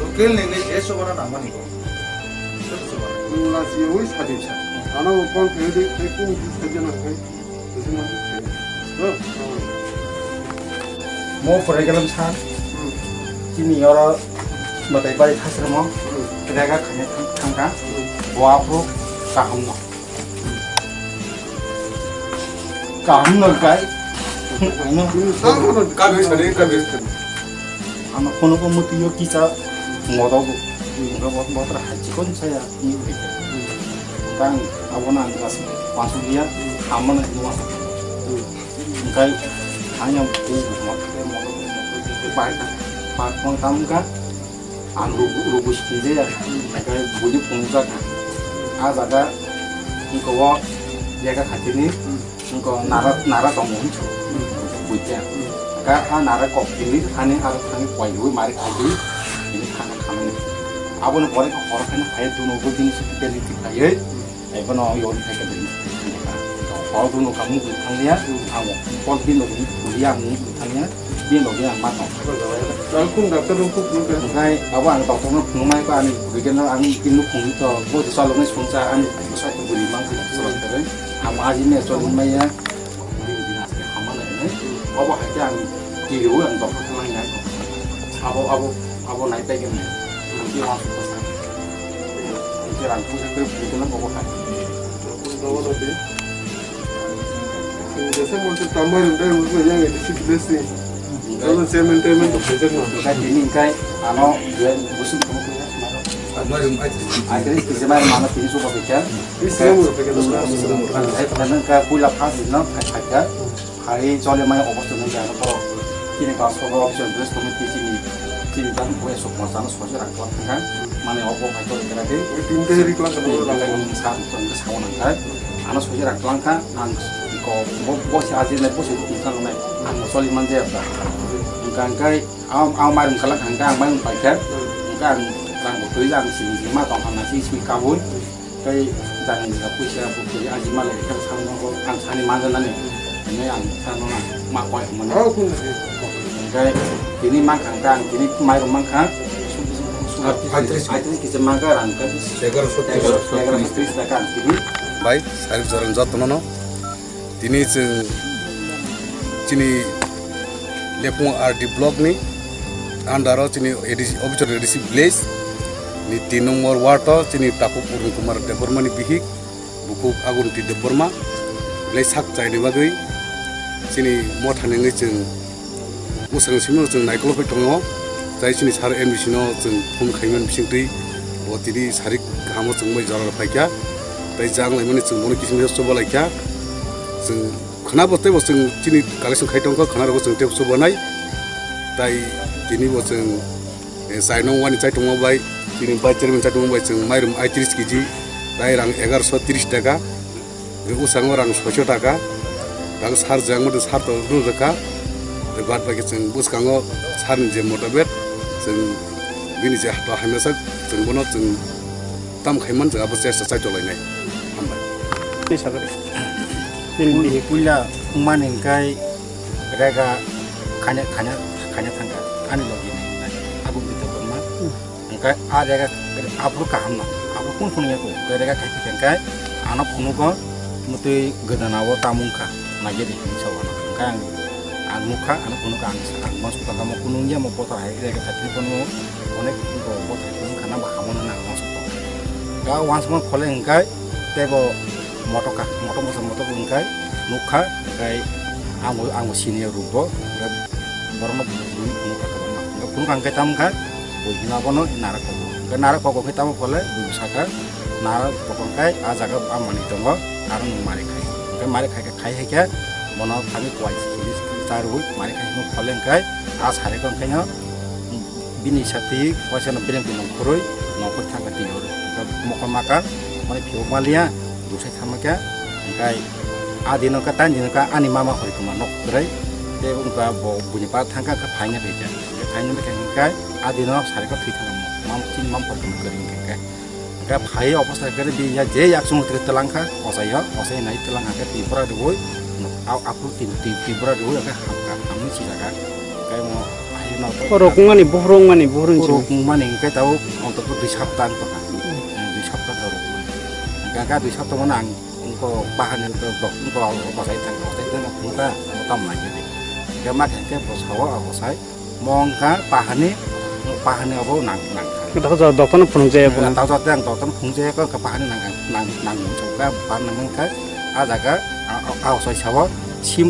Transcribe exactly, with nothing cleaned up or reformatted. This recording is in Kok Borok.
Local ni ni je sobana nangmani ko. Nasi ui sadi sa. Ano kon khe de, de kun ki sadi na kai. Mo pore gelam san. Chini oro batai bari thasramo. Rega khane thang, thangka. Bo aphuru kaham no. Kaham no kai. Ano. Kabe sari, kabe sari. Ano kono ko muti yo kisa ngodo. Ngodo bot, bot ra haji kon saya. Ni udah. Tang, abo na ang gas pasu dia, ama na dua. Engkai, hanya bu, bu, bu, bu, bu, bu, bu, bu, bu, bu, bu, bu, ang rubu, rubu sini dia. Engkai, budi pungsa kan. A jaga, engko wo, jaga khatini, engko nara, nara tongo hinchu. Buitya. Ka a nara kok tini, ani aro thani koi hui mari khai hui, ini khana khamani. Abo ni bore ko hor khani khai duno go dini se beli ti khai. Ebo no yori khai ka beli ti khai ka. Hor duno kamu hui thang ya, amo. Pol dino hui ya, mu hui thang ya. Bini logi ang ma tong. Ang khung doctor rok khuk nung kha. Ngai abo ang doctor no phunuk mai ko ani bigyan no ang tin no phung to bo de salok nai sung cha ani sa ko buri mang ko salok tere. Ang ma ji me so ni mai ya. Bini bini aske hama nai nai. Abo hai ke ang ti ro ang doctor ko nai nai. Abo abo abo nai pe ke nai. Ang ti wa su ko sa. Ang ti rang ku se ko buri ko na abo hai. Jesa mo se tambar ndai mo yang itu sih blessing. Kalau chairman, chairman to bejak no. Engkai tini engkai ano dua musim kamu punya. Akhirnya kita mana tini suka baca. Ini saya mau pegang. Ai pernah ke pula pas no, pas saja. Hari jole mai obos tu nanti ano koro. Kini kelas koro official dress kami di sini. Sini dan kue sok masana sosial aktual kan. Mane obo hai to kira de. Tinta hari kelas koro. Sa to sa nang kai. Ano sojak rang tlang kha, ang ko bo, bo se ajin nai, bo se tin tlang nai, ang choli man jaya ba. Engka engkai, ang, ang mai rung kala kha, engka ang mai rung pai kha, engka ang rang bo twi ang sini sini ma tong kha na si sini kabui, kai jani ni ka puisa bo twi aji ma le kha sang no ko ang sani man jana ni, ne ang sang no na ma koi mo ne. Oh, kun. Engkai tini man kha, engka ang tini mai rung man kha, ai tini kisa man kha rang ka. Egaroso tris. Egaroso tris taka ang tini. Bai, sarik jorang jotono no. Tini chwng chini Lepung R D block ni under o chini A D C, officer A D C village ni tin number ward o chini Tapu Purun Kumar Debbarma ni bihik bukhuk Agunti Debbarma belai sak chaini bagwi chini motha ni wngwi chwng Bwskango simi chwng naikolwi phai tongo, tei chini sir M D C no chwng phone khaimani bisingtwi bo tini sarik kahamo chwng bai jora rw phaikha, tei jang laimani chwng bono kiphilwi choba laikha. Chwng khwnabo teibo chwng chini collection khai tongkha, khwnarokbo chwng teibo chobanai, tei tinibo chwng, eh, chai nung wani chai tongma bai, chini vice chairman chai tongma bai chwng mairum ai tris kg, tei rang egaroso tris taka. Bwskango rang soiso taka, rang sar jang motwi sar to rw rwkha. Tei bad baki chwng bwskango sarni je motabek chwng bini je to hamya sak chwng bono chwng tam khaiman chwng abo chesta chai tonglainai. Hambai. Tei sagari. Nini bihik. Puila wngmani hwnkhe rega khanya, khanya, khanya thangkha ani logi nai, nai. Abo bwtwi tongma. Hwnkhe a rega aphuru kaham no, aphuru kunu phunukya kho, hwnkhe rega khai thikha hwnkhe ano phunugo, mwtwi gwdana o tamo wngkha, naikhe de hinwi sa uanw. Hwnkhe ang, ang nukha, ano phunugo ang sa, ang uansuk tongkha, omo kunu wngya, omo bothor hai rega khai thini phano onek bothor hai phunukha, nang bo hamya hwnwi ang uansuk tongkha. Hwnkhe a uansukma khole hwnkhe teibo motok kha, motok bwsa motok hwnkhe nukha, hwnkhe ang bo, ang bo senior rwkbo, hwnkhe borokno phunuk, phunuk, phunuk kha kwbangma. Hwnkhe phunuk kha hwnkhe tamo wngkha, bui hino abono nara kobo. Narok kok khe tamo phole bubu saka, narok kok khe a jaga a manwi tongo, aro ni mari khai. Hwnkhe mari khai khe khai hai khe bono thangwi kwai chini charwi mari khai hwnwi phole hwnkhe a sari kok khe no bini sati waisa no beleng beleng khurui nokol thangkha twi horo. Hwnkhe mokol maka mani phiyok maliya dusai thangma khe hwnkhe a dino khe tan dino khe ani mama hori tongma nok kwrwi tei wngkha bo buini pa thangkha khe phaina rikha. Hwnkhe phaina rikha hwnkhe a dino sari kok thwi thangma mam chini mam hori tongma kwrwi hwnkhe. Hwnkhe phai obostha khe bini ya je yak chwng twi twlang kha, ochaio, ochai nai twlang kha khe twi bwra rwui, a-, aphuru twi, twi, twi bwra rwui hwnkhe hamkha, hamwi sijak kha. Hwnkhe omo phai no O rok wngmani, buphuru wngmani, buphuru wngmani. Rok wngmani hwnkhe tabuk ontotto dui sapta wng tongkha. Hmm. Dui sapta khe rok wngmani. Hwnkhe kha dui sapta mano ang wngkha bahani wngkha dok-, wngkha ochai thang, ochai thang wngkha, wngkha tamo nai khe di. Hwnkhe ma khe hwnkhe bwsao a ochai. Mo wngkha pahani, pahani obo nang, nangkha. Doktor, doktor no phunukjaya phano. Tao jate ang doktor no phunukjaya kho, pahani nang, nang, nang, nang, nang, nang, nang, nang, nang, nang, a jaga, a, a, a, osai sabo, sim